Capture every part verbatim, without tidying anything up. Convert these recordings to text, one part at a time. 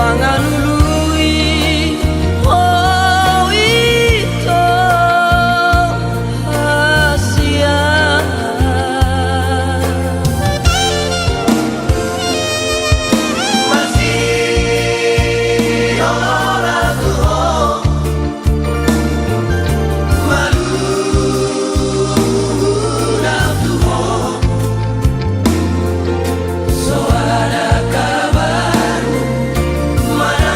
Mangalului ho ito hasian. Masihol ahu tu ho, malua ahu tu ho. So ada kabar mana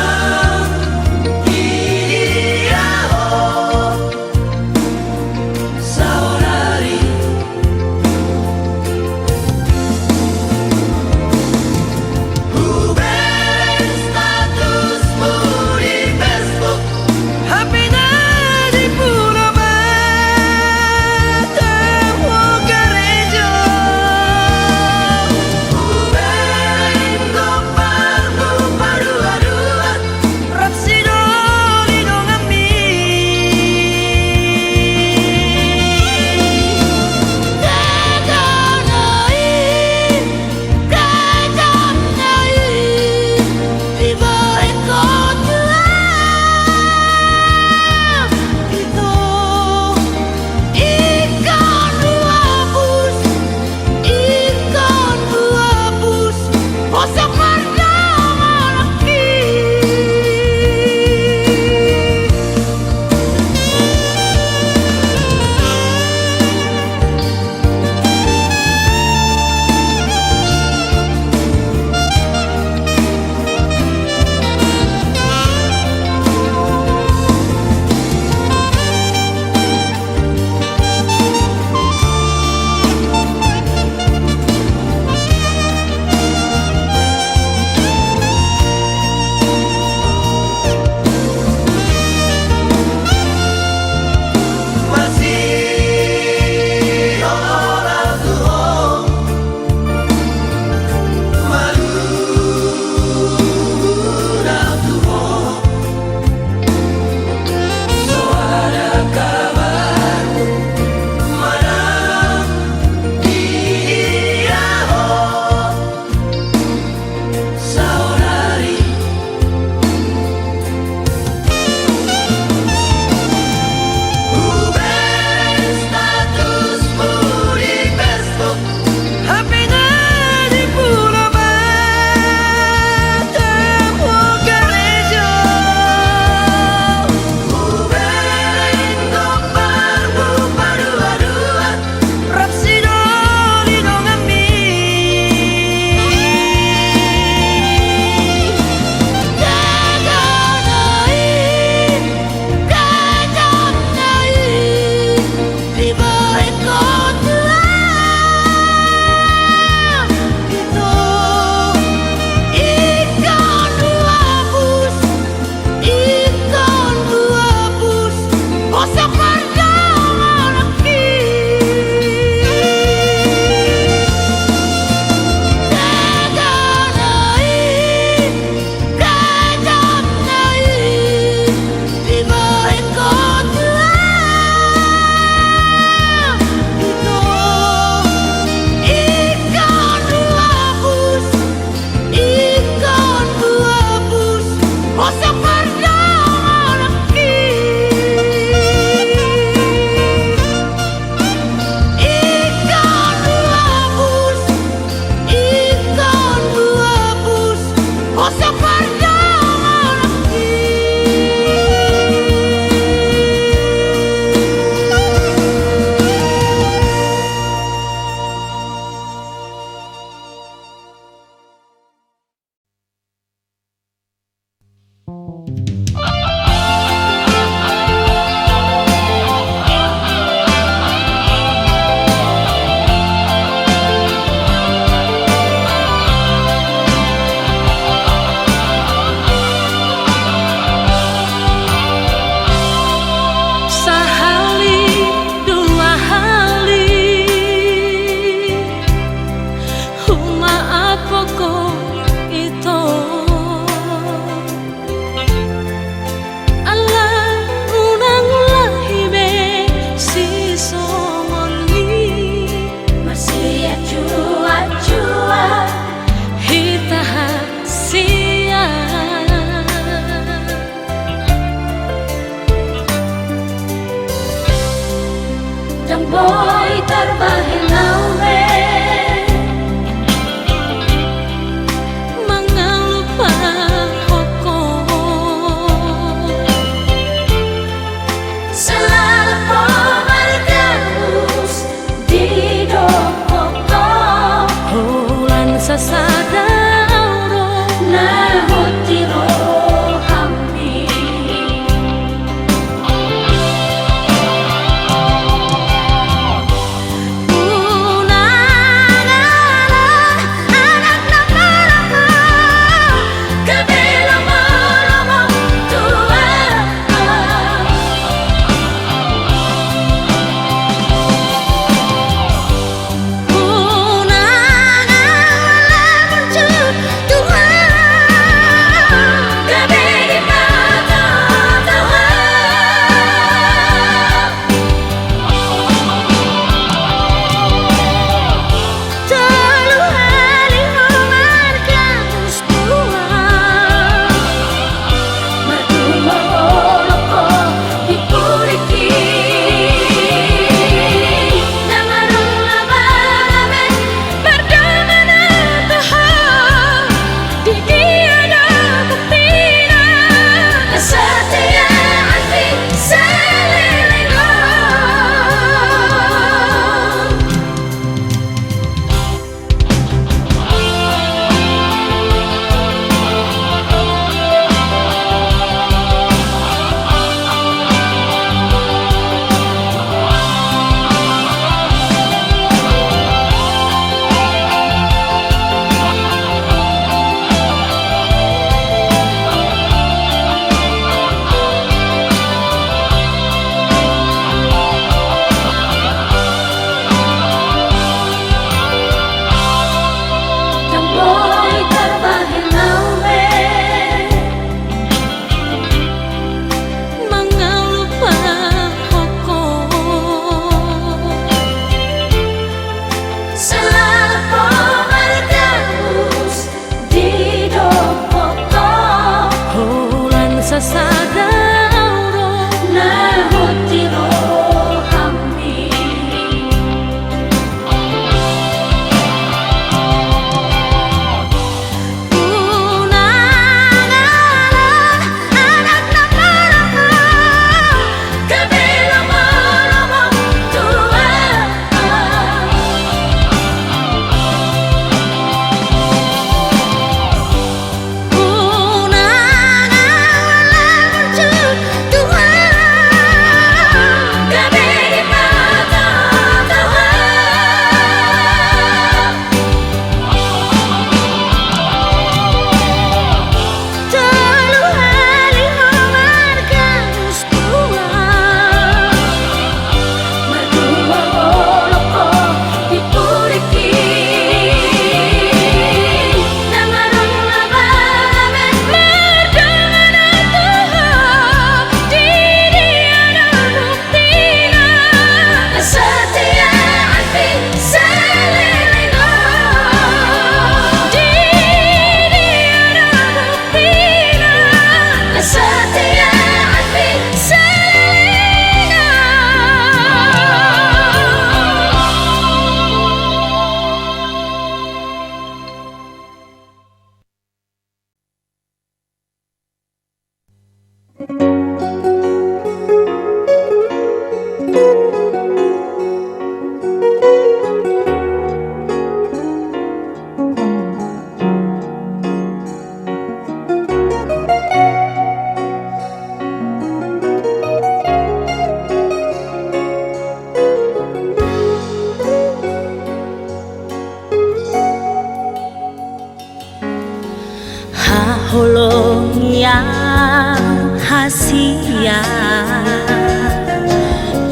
Haholongi au hasian,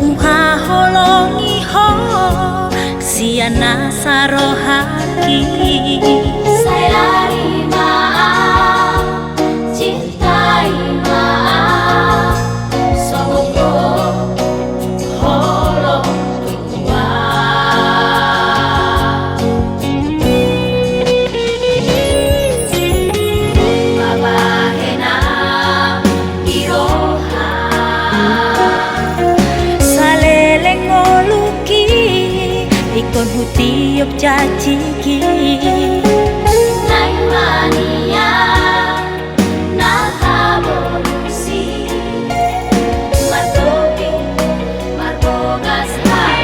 huhaholongi ho sian nasa rohangki. Sayari ma au, cintai ma au, songon holong tua. Bahen au di roha, saleleng ngolungki, ingkon hutiop janjiki. Naeng ma nian na haboru si, martopi marbogas hau.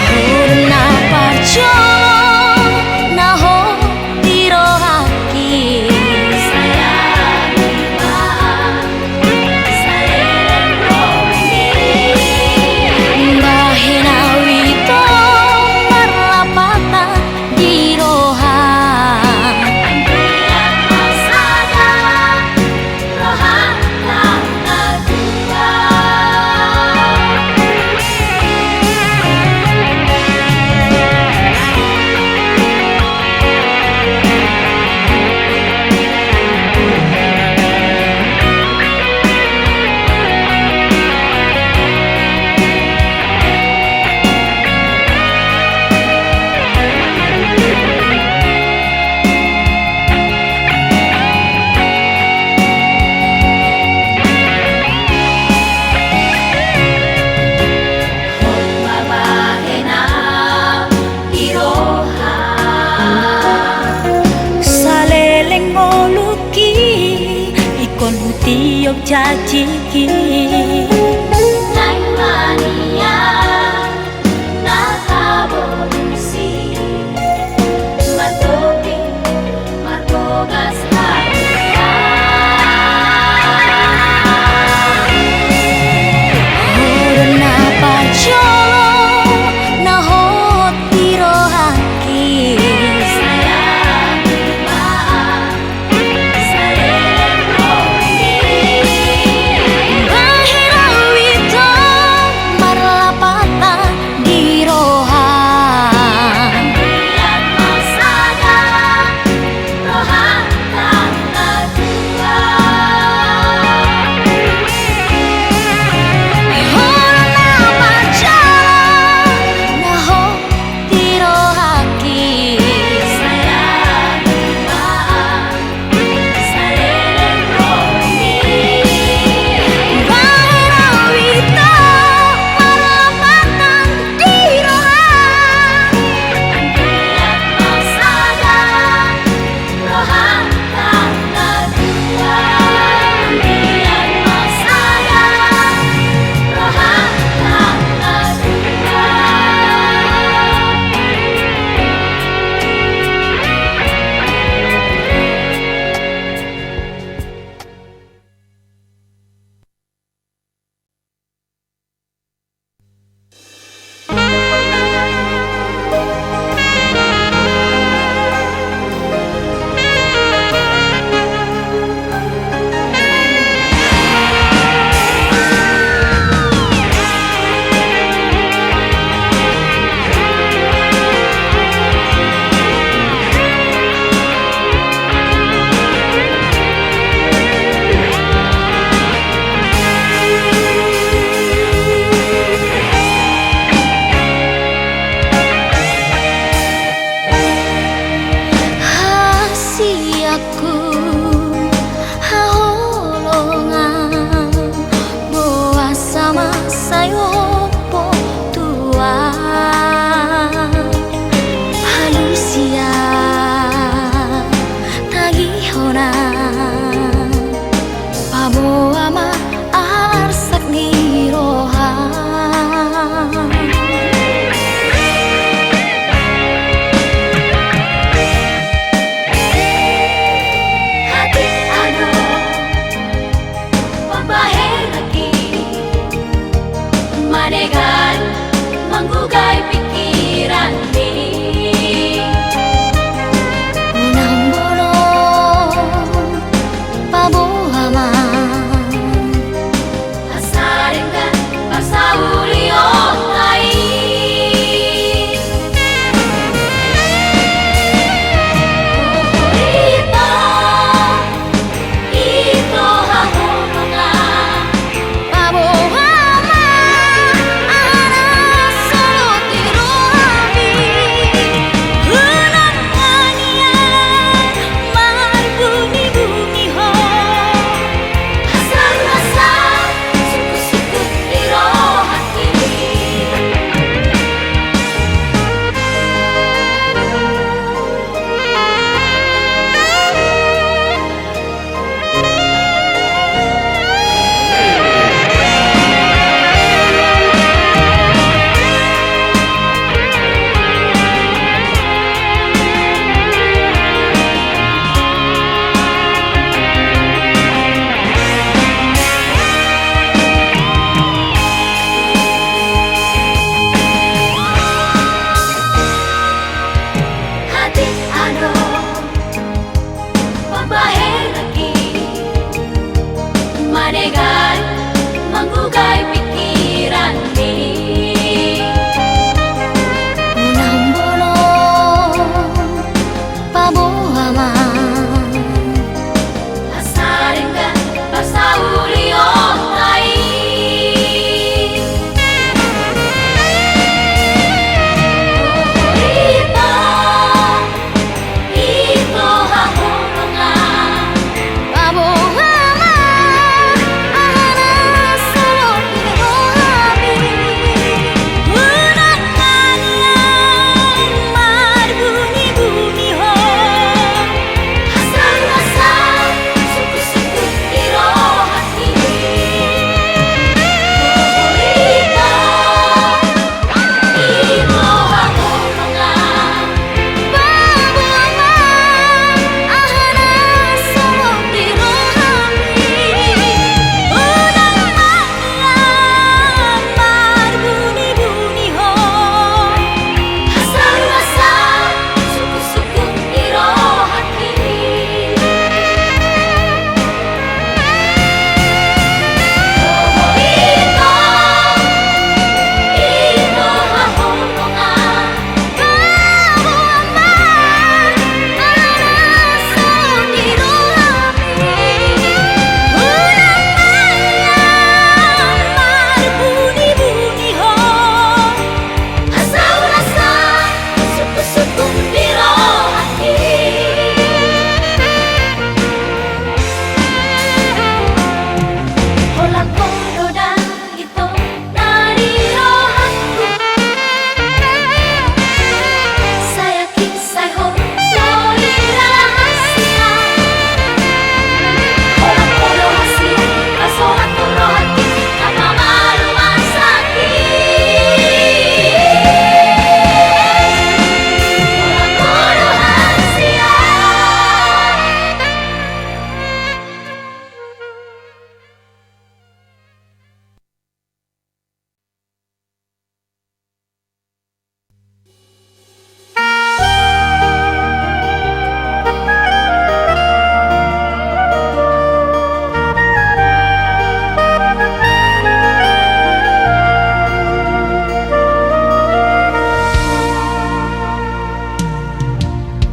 Hurna parjolo na hot di rohangki. Bahen au ito marlapatan di roha. Hot ma bahen au di roha, saleleng ngolungki, ingkon hutiop janjiki. Naeng ma nian na haboru si, martopi marbogas hau. Hurna parjolo na hot di rohangki. Bahen au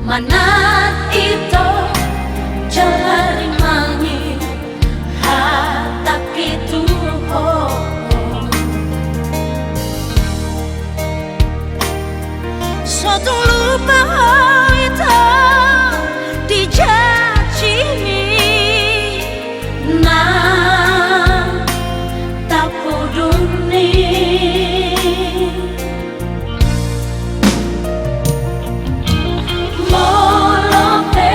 Manat ito jala rimangi hatangki tu ho. So tung lupa ho ito di janjimi na tapudun i. Molo pe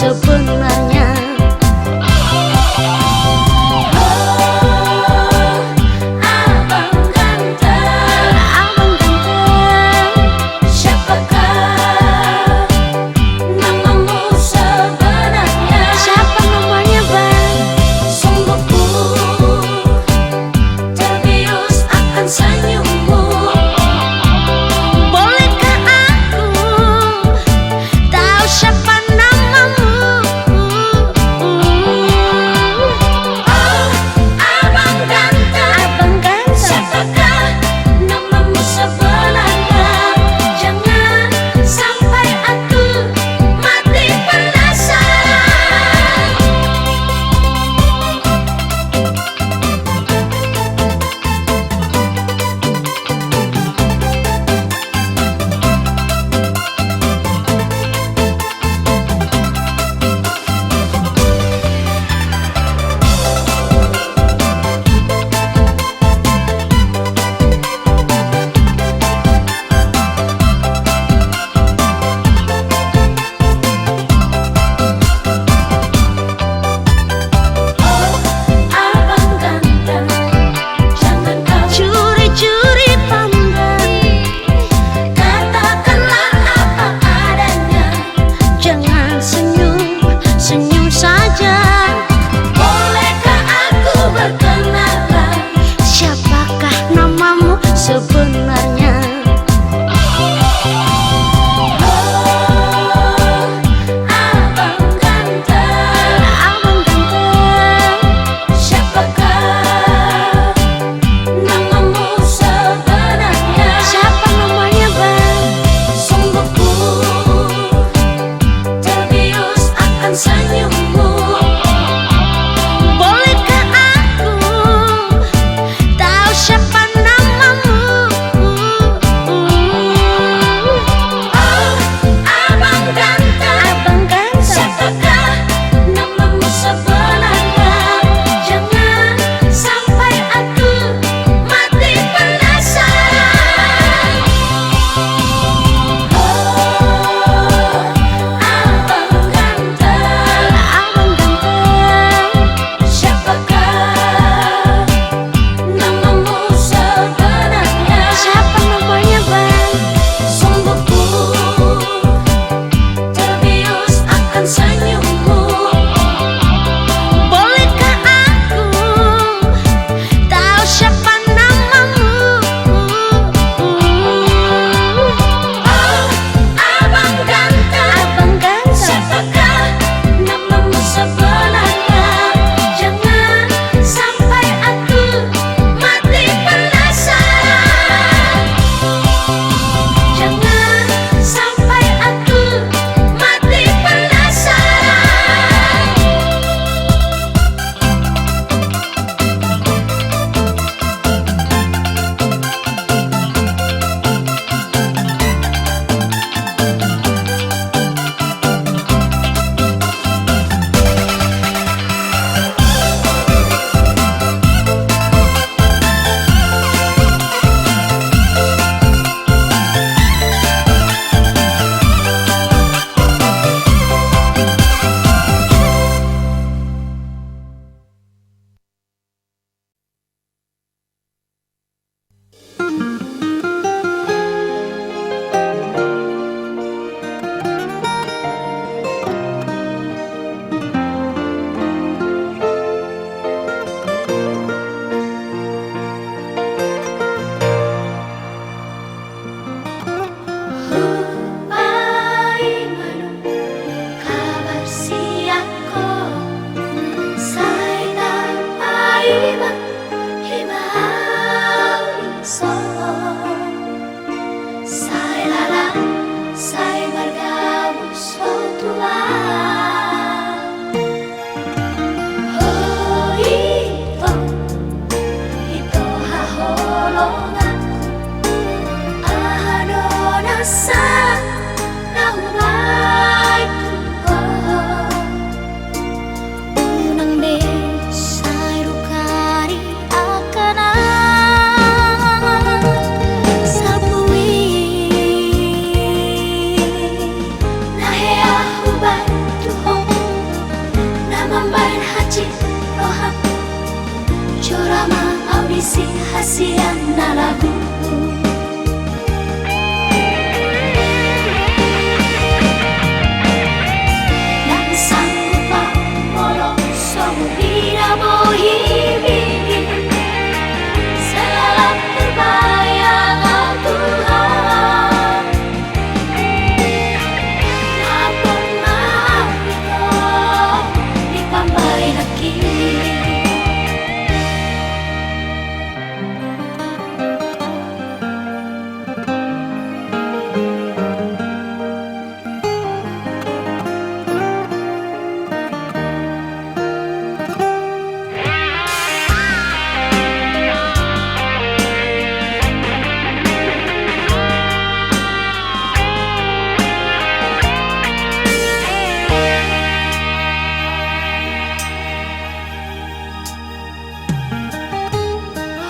sebenarnya. Oh, abang ganteng. Abang ganteng. Siapakah namamu sebenarnya? Siapa namanya, Bang? Sungguh ku terbius akan senyummu. Bolehkah aku tahu siapa namamu? Oh, abang ganteng. Abang ganteng. Siapakah namamu sebenarnya? Jangan sampai aku mati penasaran. Oh, abang ganteng, jangan kau curi-curi pandang. Katakanlah apa adanya, jangan senyum-senyum saja. Bolehkah aku berkenalan? Siapakah namamu sebenarnya? Oh, abang ganteng. Abang ganteng. Siapakah namamu sebenarnya? Siapa namanya, Bang? Sungguh ku terbius akan senyummu. Bolehkah aku tahu siapa namamu? Oh, abang ganteng. Abang ganteng. Siapakah namamu sebenarnya? Jangan sampai aku mati penasaran. Oh, abang ganteng. Hasian na lagu. Ndang sanggup au molo so huida bohimi. Selalu terbayang au Tuhan. Ngapon ma au ito dipambaen nangkin.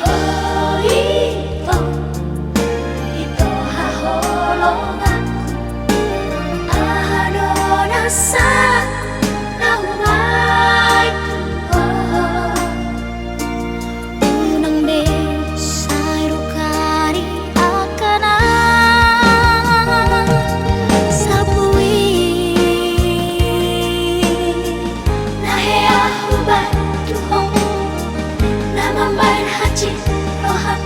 Ho ito, ito haholonganku, aha do na saut na hubaen tu ho? Unang be sai rukani angka na sapu i. Na hea hubaen tu ho, na mambaen hansit roham.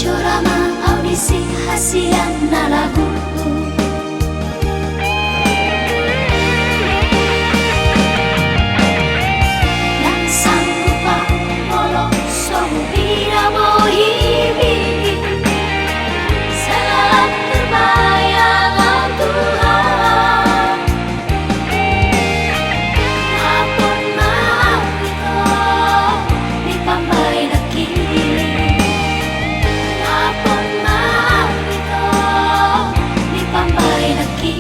Jora ma au disi hasian na lagu. Ndang sanggup au molo so huida bohimi. Selalu terbayang au Tuhan. Ngapon ma au ito dipambaen nangkin. Ngapon ma au ito dipambaen nangkin.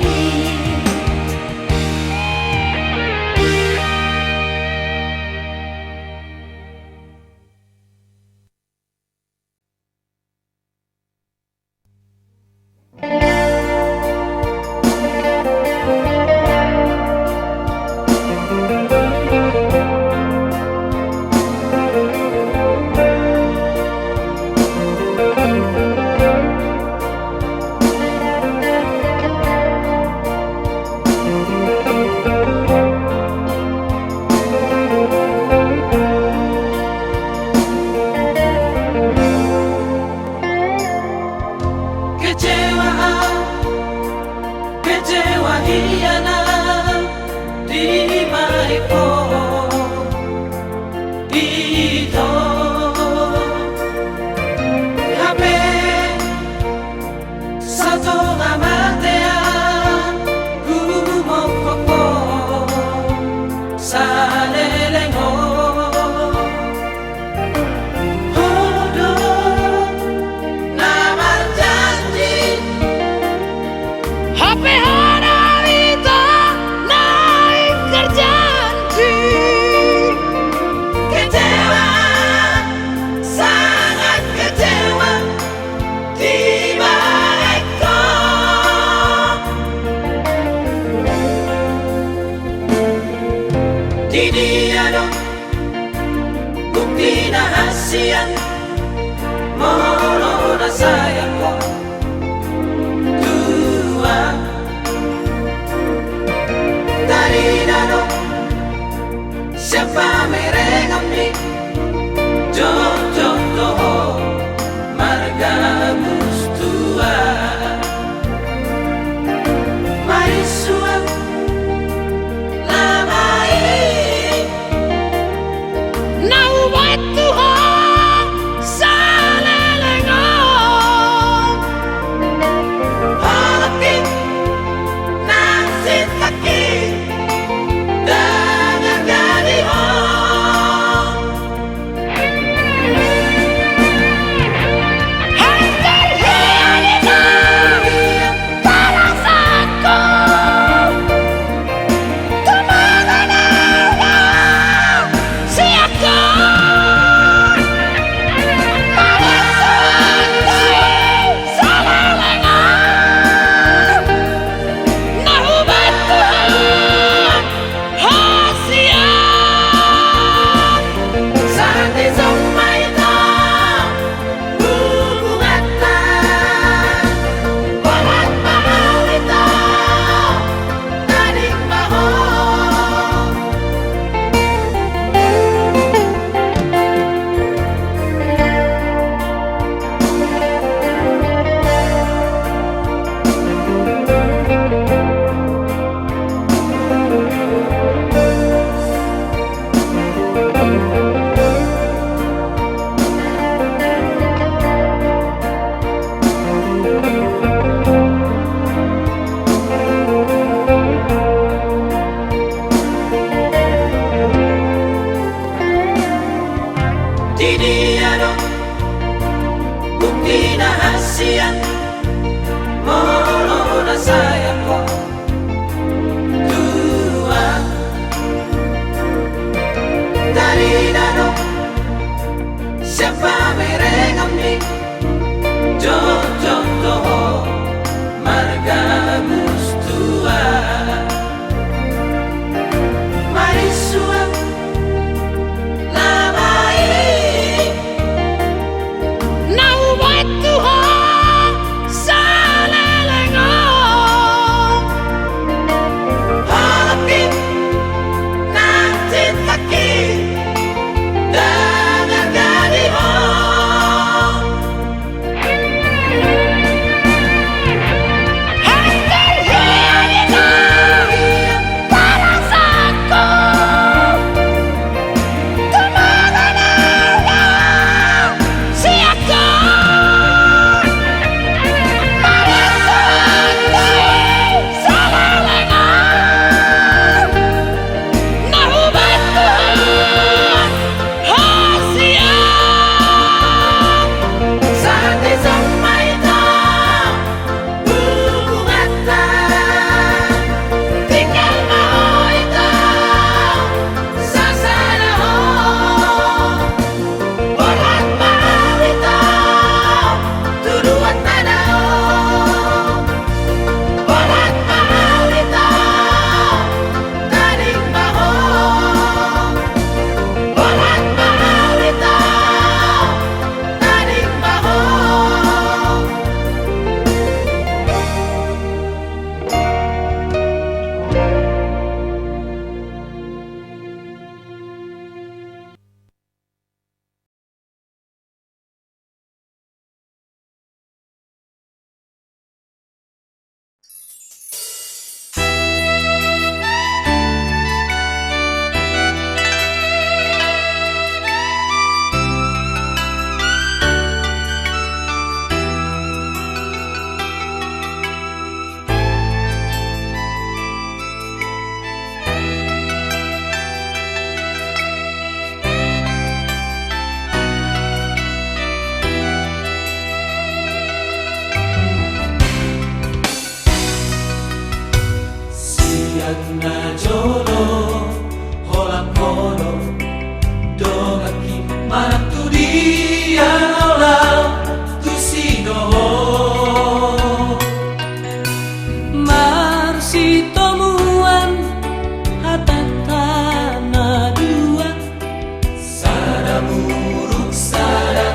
Kecewa, kecewa hian au dibaen ho ito. Hape satonga mate au gumomgom ho saleleng on. Ho do na marjanji. Hape ho do ito naeng marjanji. Kecewa, sangat kecewa dibaen ho. Di dia do bukti na hasian molo na sayang ho tu au? Tarida do sian pamerenganmi jotjot do ho margabus tu au. Marisuang lama i na hubaen tu ho saleleng on. Na jolo holan ho do donganki, manang tu dia holan tusi do ho. Marsitomuan hatanta na dua, sada muruk sada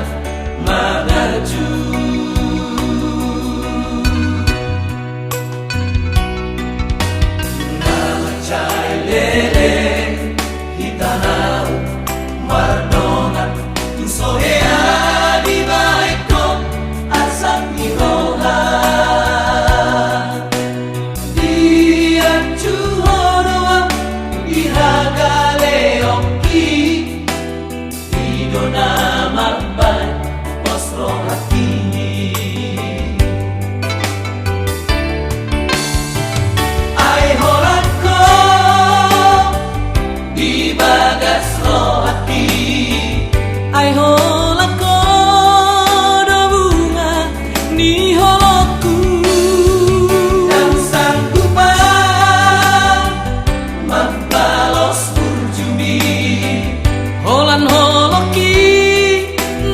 mangaju. Na mansai leleng hita naung mardongan, tung so hea dibahen ho arsak ni roha. Dianju ho do ahu di hagaleonki, i do na mambahen pos rohangki. Ai holan ho di bagas rohangki. Ai holan ho do bunga ni holongku. Ndang sanggup ahu mambalos burjumu. Holan holongki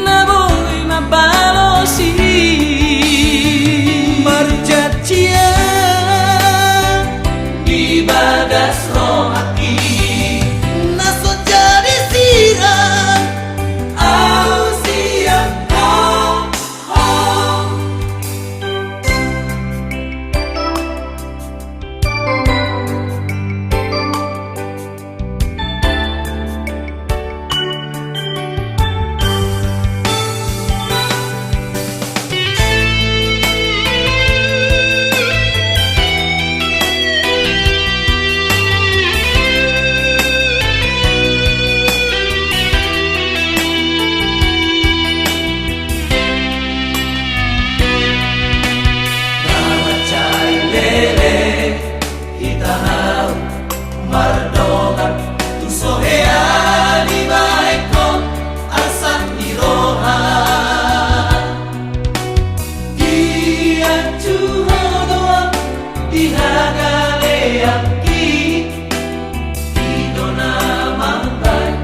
na boi mambalos i. Marjanjian di bagas rohangki, na so jadi sirang ahu sian ho. Na mansai leleng hita naung mardongan, tung so hea dibahen ho arsak ni roha. Dianju ho do ahu di hagaleonki, i do na mambahen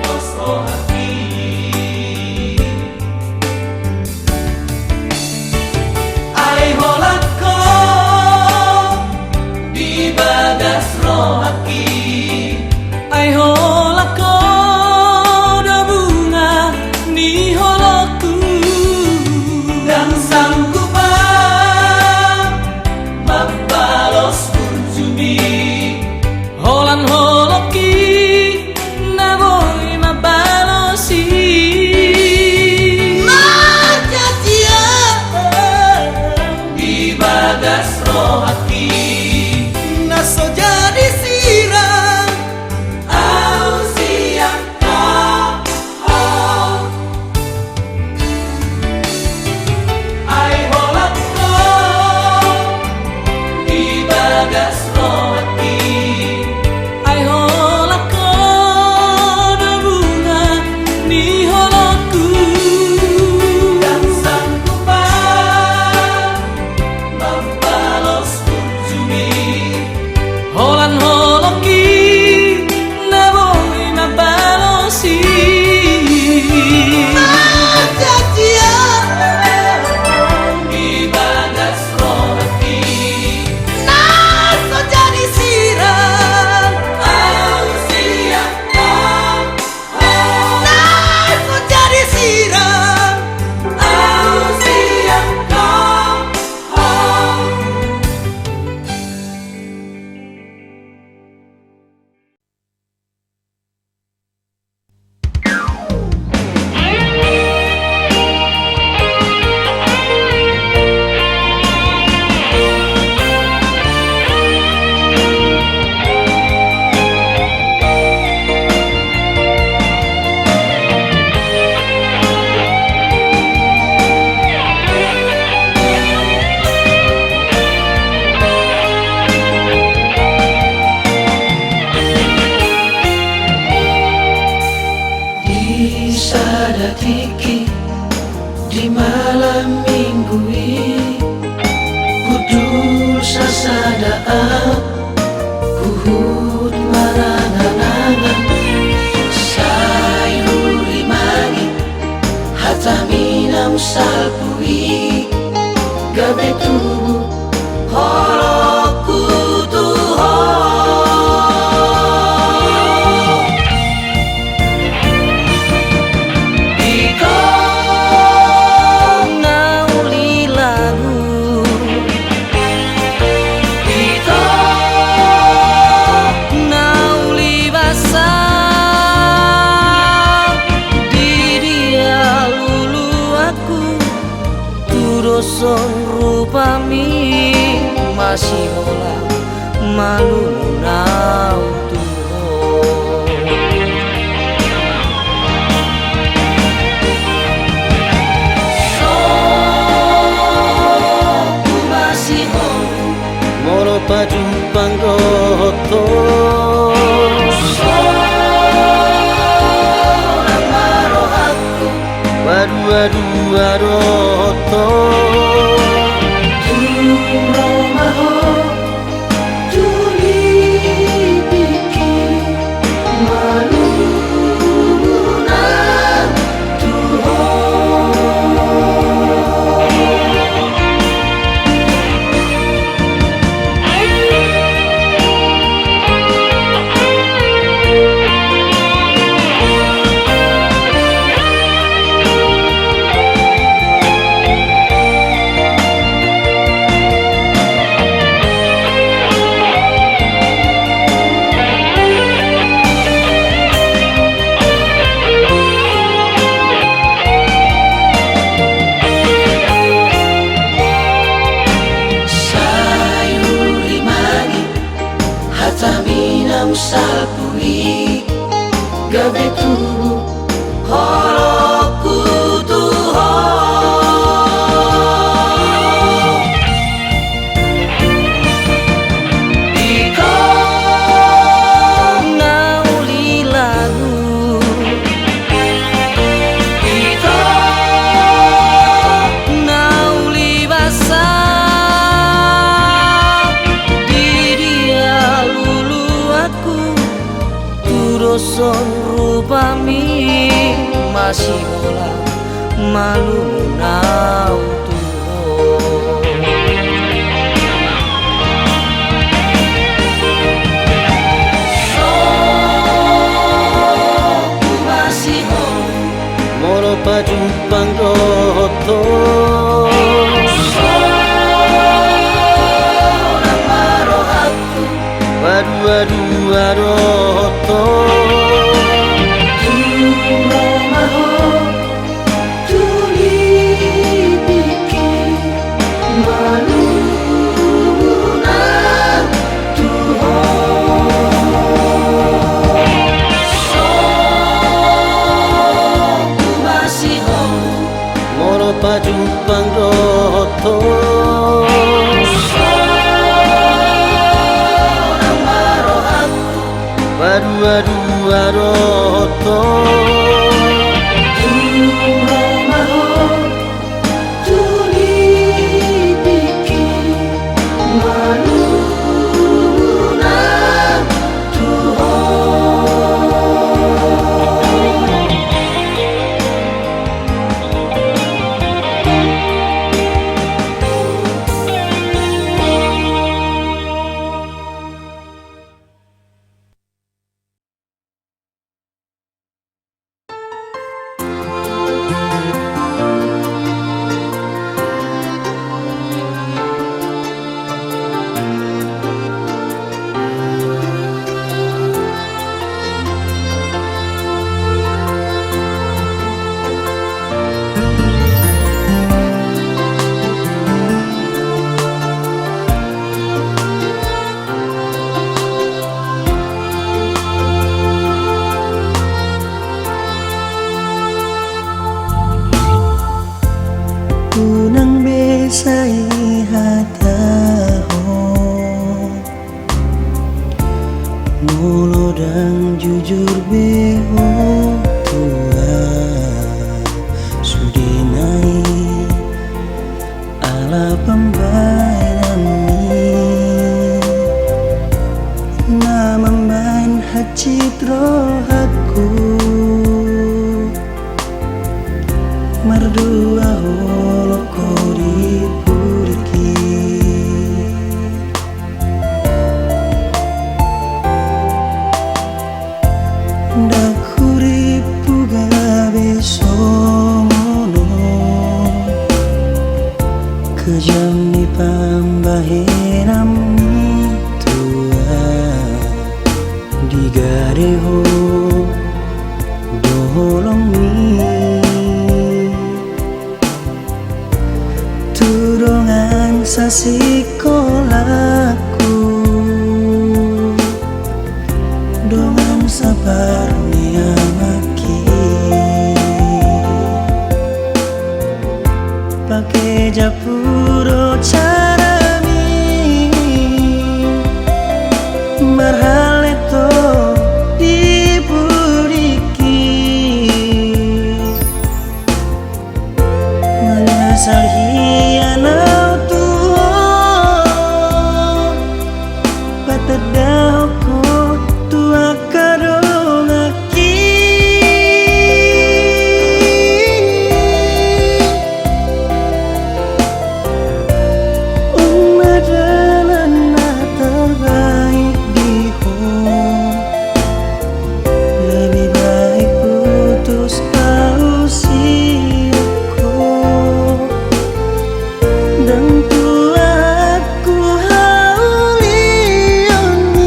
pos rohangki. Ai holan ho di bagas rohangki. Ai holan ho do bunga ni holongku. Ndang sanggup ahu mambalos burjumu. Holan holongki na boi mambalos i. Marjanjian di bagas rohangki, na so jadi sirang ahu sian ho. Ai holan ho di bagas rohangki. Ai ho Songon rupami masihola malungun au tu ho. Songon rupami masihola molo pajumpang dohot ho. Sonang ma rohangku, padua-dua dohot ho. Tung ro ma ho tu lipingki, malungun au tu ho. Sai uli mani hatami na umsalpu i, gabe tubu holongku tu ho. Ingkon na uli lagu, ingkon na uli basa, di dia luluanku. Tung ro sonang rupami masihola malungun au tu ho. Sonang rupami masihola molo pajumpang dohot ho. Sonang ma rohangku, padua-dua dohot ho. Tung ro ma ho tu lipingki, malungun au tu ho. Sonang rupami masihola molo pajumpang dohot ho. Sonang ma rohangku, padua-dua dohot ho. Tung ro ma ho tu lipingki, malungun au tu ho. Unang be sai hatahon, molo ndang jujur be ho tu au, sude nai ala pambahenanmi na mambahen hansit rohangku. Mardua holong ho di pudingki. Ndang hurippu gabe songon on. Kejam ni pambahenanmi tu au, di gare ho parniangaki. Pake jabu do carami marhallet ho di pudingki. Mangasal hian au tu ho, patandahon ho tu angka donganki. On ma dalan na tarbaik di ho. Lebih baik putus au sian ho. Ndang tua huhaulion i,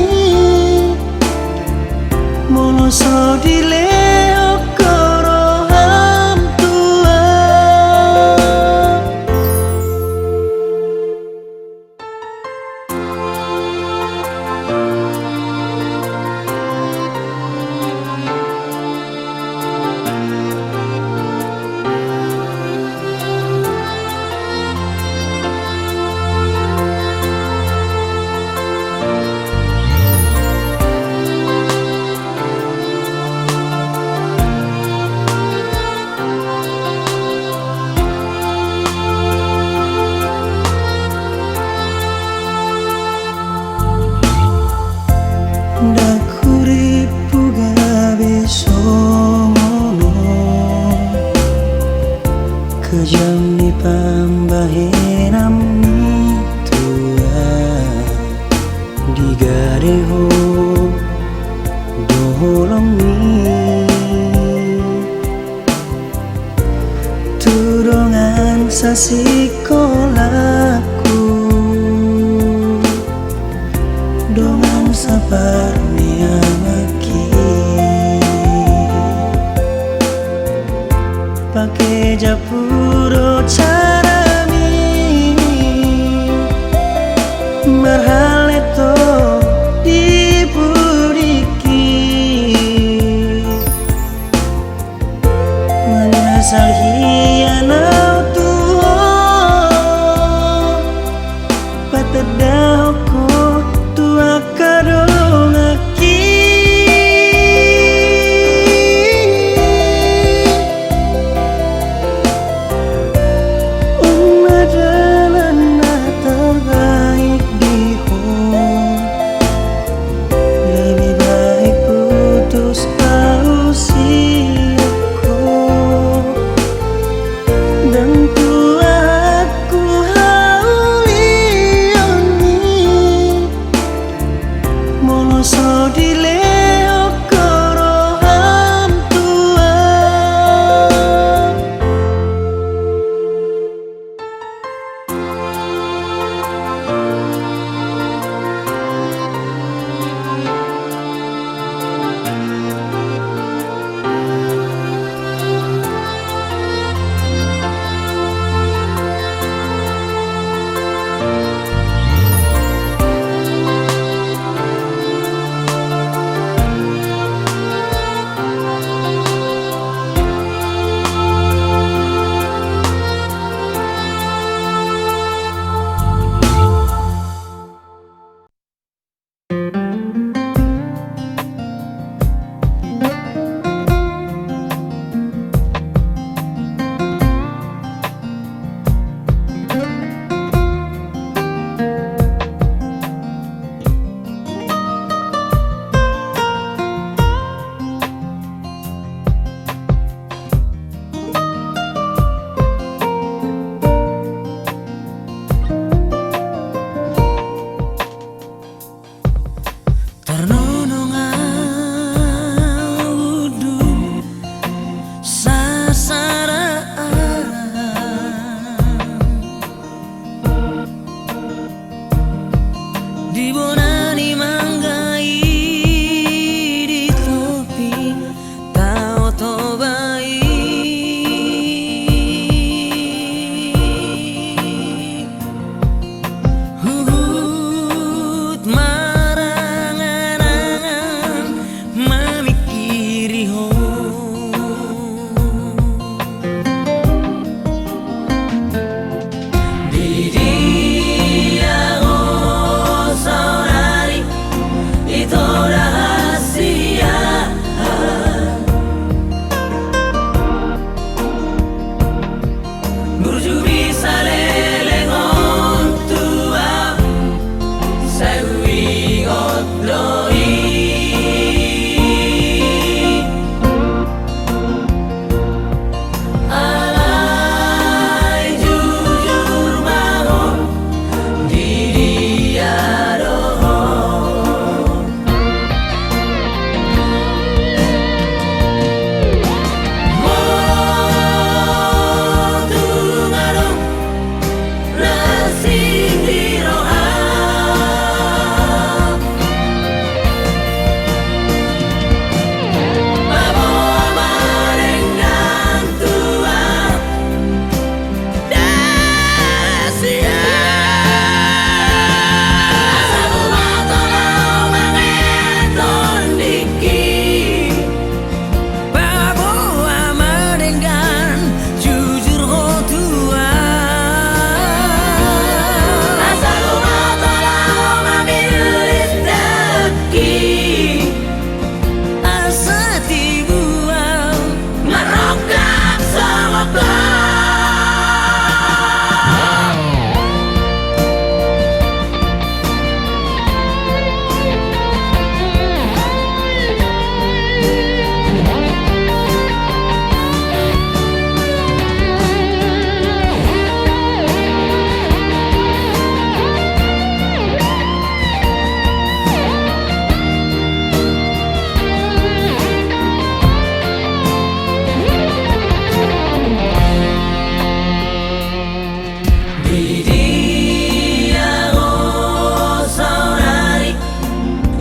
molo so dilehon ho roham tu ahu. Ndang hurippu gabe songon on, kejam ni pambahenanmi tu ahu. Digade ho do holongmi tu dongan sasikolangku, dongan saparniangaki. Pake jabu do carami marhallet ho di pudingki. Mangasal hian au tu ho, patandahon ho tu angka donganki. On ma dalan na tarbaik di ho. Lebih baik putus au sian ho. Ndang tua huhaulion i, molo so dilehon ho roham tu ahu. Tarnonong ahu unduk sasaraan di bona ni mangga i, di topi Tao Toba i. Huhut marangan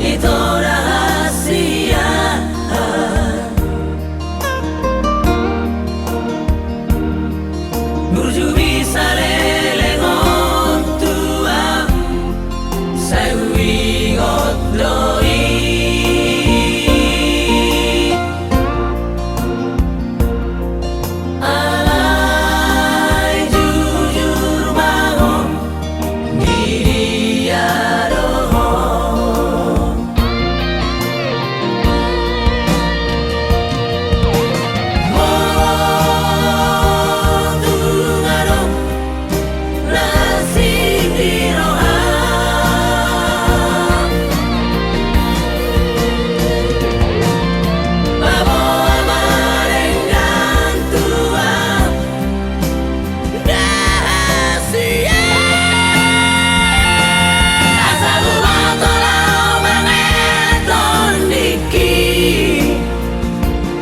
Ito rahasia. Burju bisa leleng on tu ahu, sai huingot do i. Alai jujur ma ho, di dia do ho. Molo tung adong na asing di roha, paboa ma denggan tu ahu. Rahasia. Asa huboto laho mangeton dingki,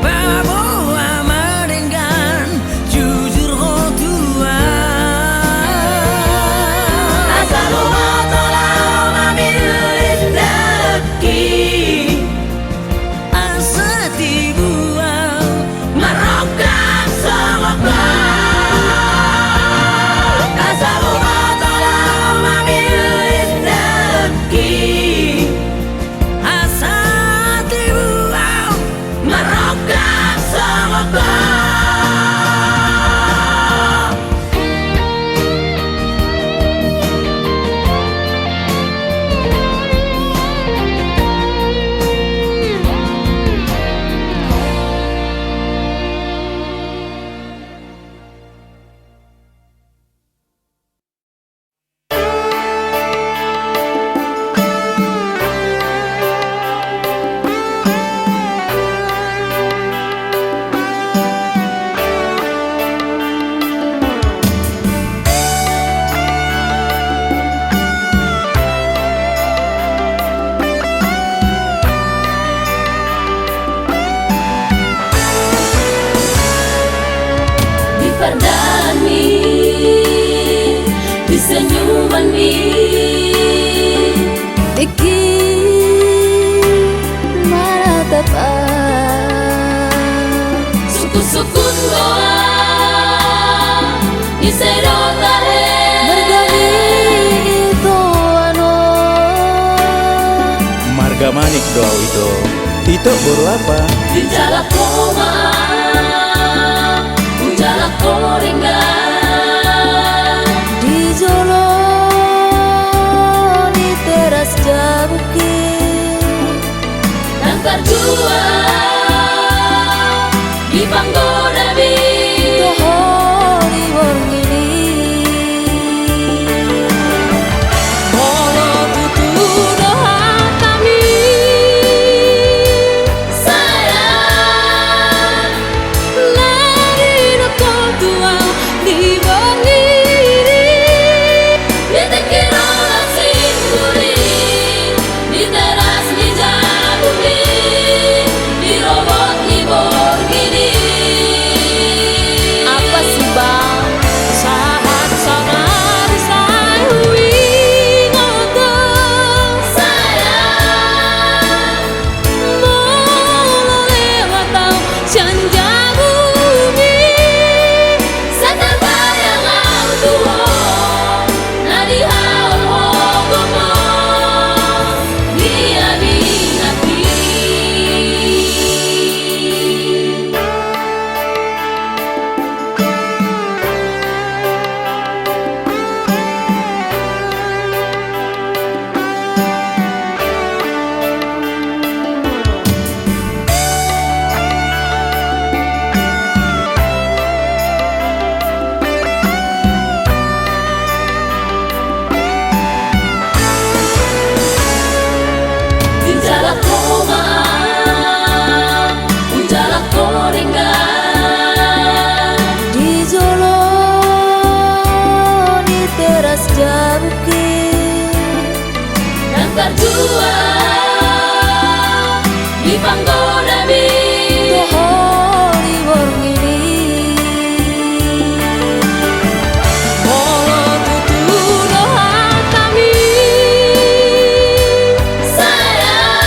paboa ma denggan jujur ho tu ahu. Asa huboto laho mamillit dengki, asa tibu ahu marrongkap songon ho. Asa huboto laho mamillit dengki, asa tibu ahu marrongkap songon ho. Di pardalanmi, di senyumanmi, tingki manatap ahu. Sungkun-sungkun do ahu, ise do tahe marga ni ito ahu. Marga Manik do ahu ito. Ito boru apa? Dijalo ho ma, hujalo ho denggan. Di jolo ni teras jabungki, ndang tarjua di panggodami. Toho di borngin i. Molo tutu do hatami, sayang, na didok ho tu ahu di borngin i. Di tingki roha simburi, di teras ni jabungmi, di rorobot ni borngin i. Apa sih, Bang? Sahat saonari sai huingot ho. Sayang, molo lewat ahu sian jabungmi, sai tarbayang ahu tu ho, na dihaholhon ho gomos di abinganki. Dijalo ho ma, hujalo ho denggan. Di jolo ni teras jabungki, ndang tarjua di panggodami. Toho di borngin i. Molo tutu do hatami, sayang,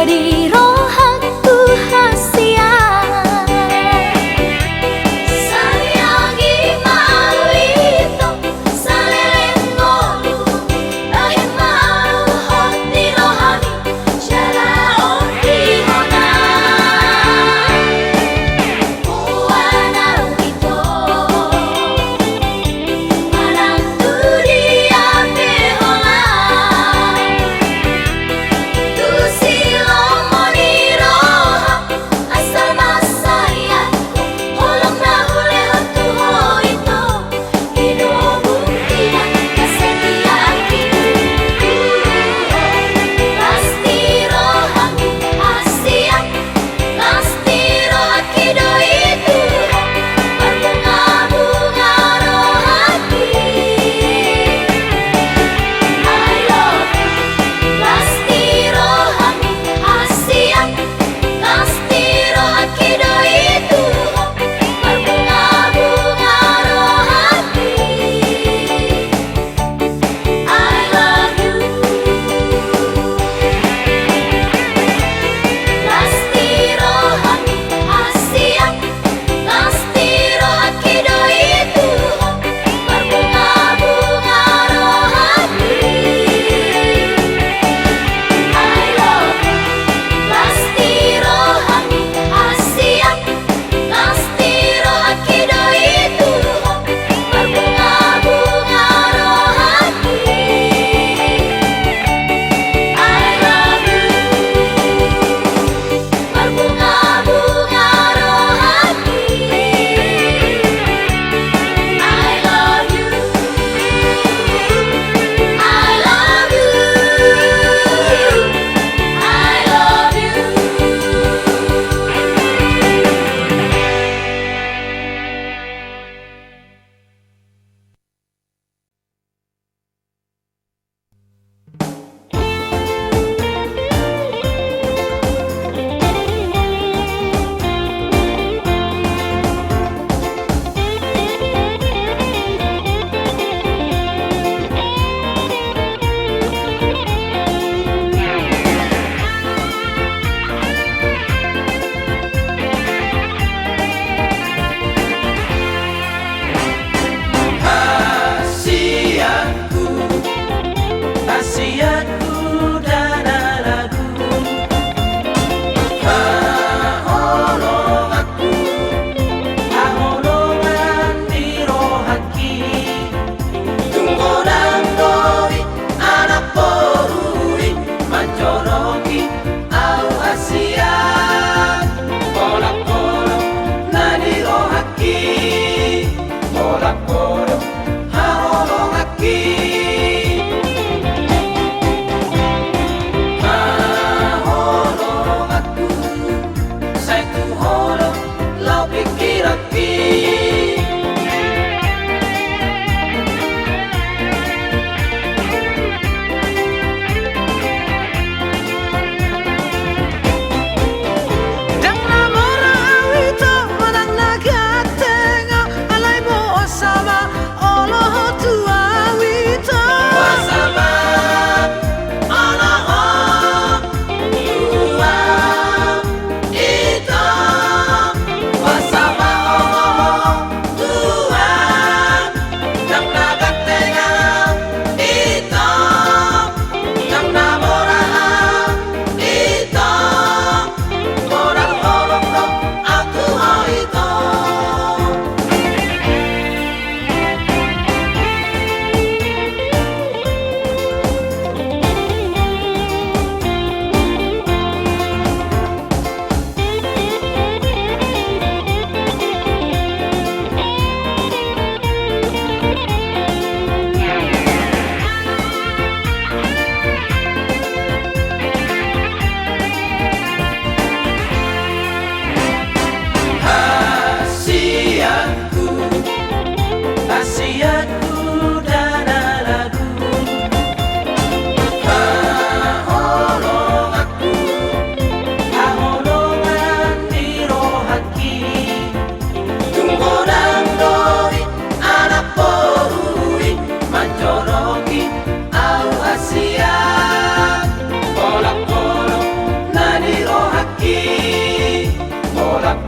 di rohangku hasian. Sayangi ma au ito, saleleng ngolu, bahen ma au hot di rohami, jala on di hona. Boan au ito, manang tu dia pe holan, tu silomo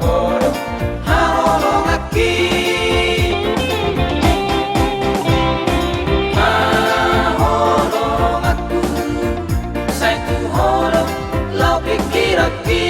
Ho do haholonganki, haholonganku, sai tu ho do laho pingkiranki.